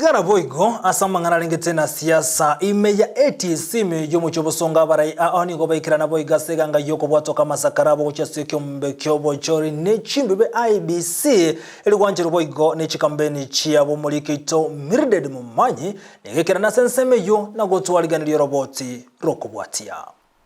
Gotigara boigo ase amang'ana arengete na siasa ime ya ATC ime y'omochie obosongo abarai ao nigo baikerana boigo ase eganga y'okobwatoka amasakara abo gochia ase ekiombe ki'obochori ne chimbebe IEBC eri gwancherwa boigo ne chikambeni chiabo omoriki oito Mildred Momanyi nigo ekerana ase ensemo eyio na gotwariganeria oroboti rokobwatia.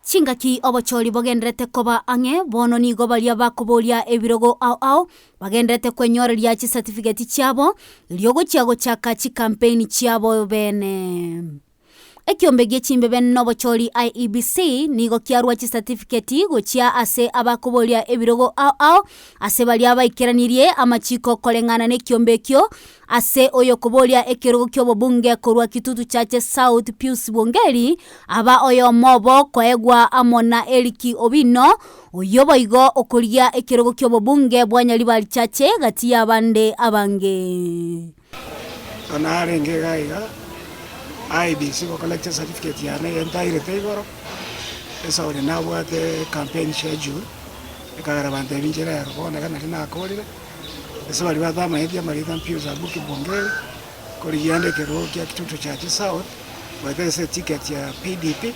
Chingaki obochori bogendererete koba ang'e, bono nigo baria bakoboria ebirogo ao ao bagendererete kwenyoreria chisatifigeti chiabo, erio gochia gochaka chikampeini chiabo bene. Ekiombe gie chimbebe nobochori IEBC nigo kiarua chisatifigeti gochia ase abakoboria ebirogo ao ao ase baria baikeranirie amachiko koreng'ana nekiombe ekio Ase oyokoboria ekerogo ki'obobunge korwa Kitutu Chache South Pius Bwongeri, aba oyomo obo koegwa amo na Eric Obino, oyio boigo okorigia ekerogo ki'obobunge bwa Nyaribari Chache gati y'abande abange. So narenge iga iga IEBC go collect certificate yane eye ntairete igoro, esauri nabwate campaign schedule, ekagera bantebia inche rero bono iga nari nakorire. Ase baria batamanyeti amarieta Pius Abuki Bungeri, korigia ande ekerogo kia Kitutu Chache South, goetera ase eticket ya PDP,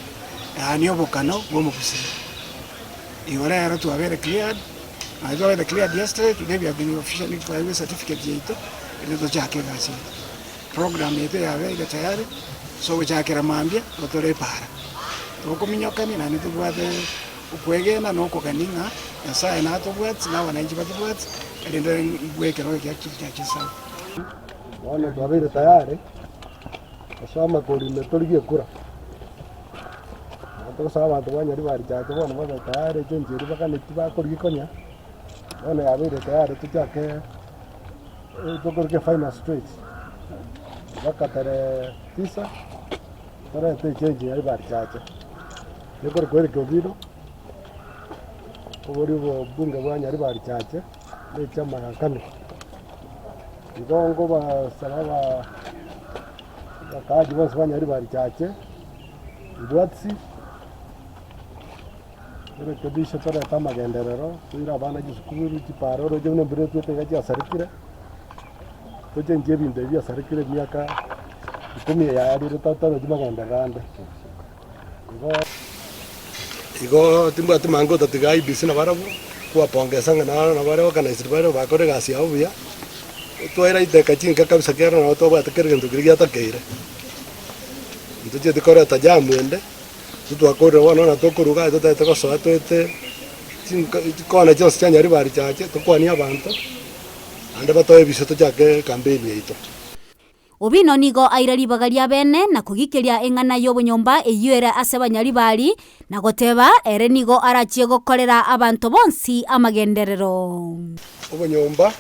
yaani obokano bw'omogusii. Igo rero twabeire cleared, nonye twabeire cleared yesterday, today we have been officially twaeirwe certificate yaito, erio tochake egasi yaito. Program yaito yabeire tayari, so gochakera mambia, nigo tore epaara. Tokominyokania naende tobwate Okwegena nokogania ng'a Nyasae natobwati na abananchi batobwati, erinde ngwe ekerogo ekia kia chinsaga. Bono twabeire tayari gosoa amakori ime torigie ekura. Nabo togosaba abanto ba Nyaribari Church bono babe tayari echenji eria baganeti bakorigia konya, bono yabeire tayari tochake tokore final stretch mpaka tarehe tisa torete echenji Nyaribari Church. Nekorokwa Eric Obino, oboria obobunge bwa Nyaribari Chache, na echama ya KANU. Igo nkobasaba aba abakaaji bonsi ba Nyaribari Chache, mbwatisi, torekebishe torete amagenderero, toire abana chisukuru, chipara oroche buna embura etwete iga chiasarekire, tochenchie ebinto ebi biasarekire emiaka ikomi eye yaerire totorochi magenderero ande. Igo timbwati manga otatiga IEBC nabarabwo, kobapongesa ng'a naro nabo bare organized bare bakore egasi yabo buya, twaira chidakika chinke kabisa ekiagera nabo twabwate kera egento keria giatakeire. Ntochieti koreta jam ende, intwe twakorire bono na tokoruga aye totagete gosoa toete chinka chikona chionsi chia Nyaribari chache, tokwanie abanto, naende batoe ebisio tochake ecampaign yaito. Obino nigo aira ribaga ria bene na kogikeria eng'ana y'obonyomba eyio ere ase abanyaribari, na goteba ere nigo arachie gokorera abanto bonsi amagenderero. Obonyomba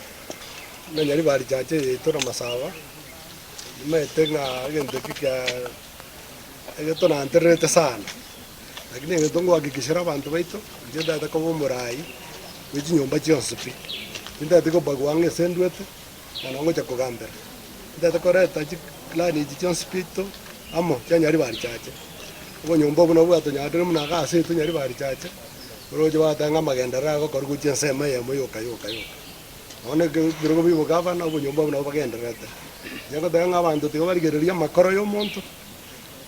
na nyaribari chache yaito na masaba, nimaete ng'a egento eke kia egetonantererete sana, lakini egento ngohakikishera abanto baito, inche ntagete koba omorai bwe chinyomba chionsi pi, tintagete kobagua ang'e ase ndwete. na nogocha kogambera. Ntagete koreta chiclan echi chionsi pi to amo chia Nyaribari Chache. Obonyomba obo nabwo bwatonyarire buna iga ase intwe Nyaribari Chache, oroche bagoteba ng'a amagenderero agokorwa gochia ensemo eyemo yoka yoka yoka. Bono ekero ebirogo bia obogavana obonyomba obo nabwo bagendererete. Inche ngoteba ng'a abanto tiga barigereria amakoro ya omonto,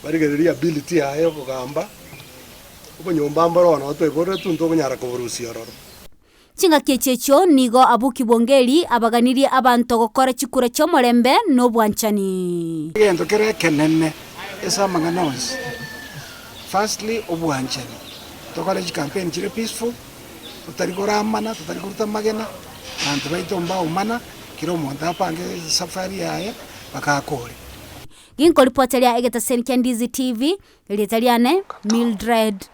barigererie ability yaye ya okogamba, obonyomba mboro bono twaiboreretwe ntokonyara koborusia ororo. Chingaki echi echio nigo Abuki Bwongeri abaganirie abanto gokora chikura chi'omorembe na obwanchani. Egento kere ekenene ase amang'ana onsi, firstly obwanchani, tokore chicampaign chire peaceful, totari koramana, totari koruta amagena, abanto baito mbaumana, kera omonto apange esafari yaye mpaka akore. Ginkoripoteria egetaseni kia Ndizi TV, erieta riane Mildred.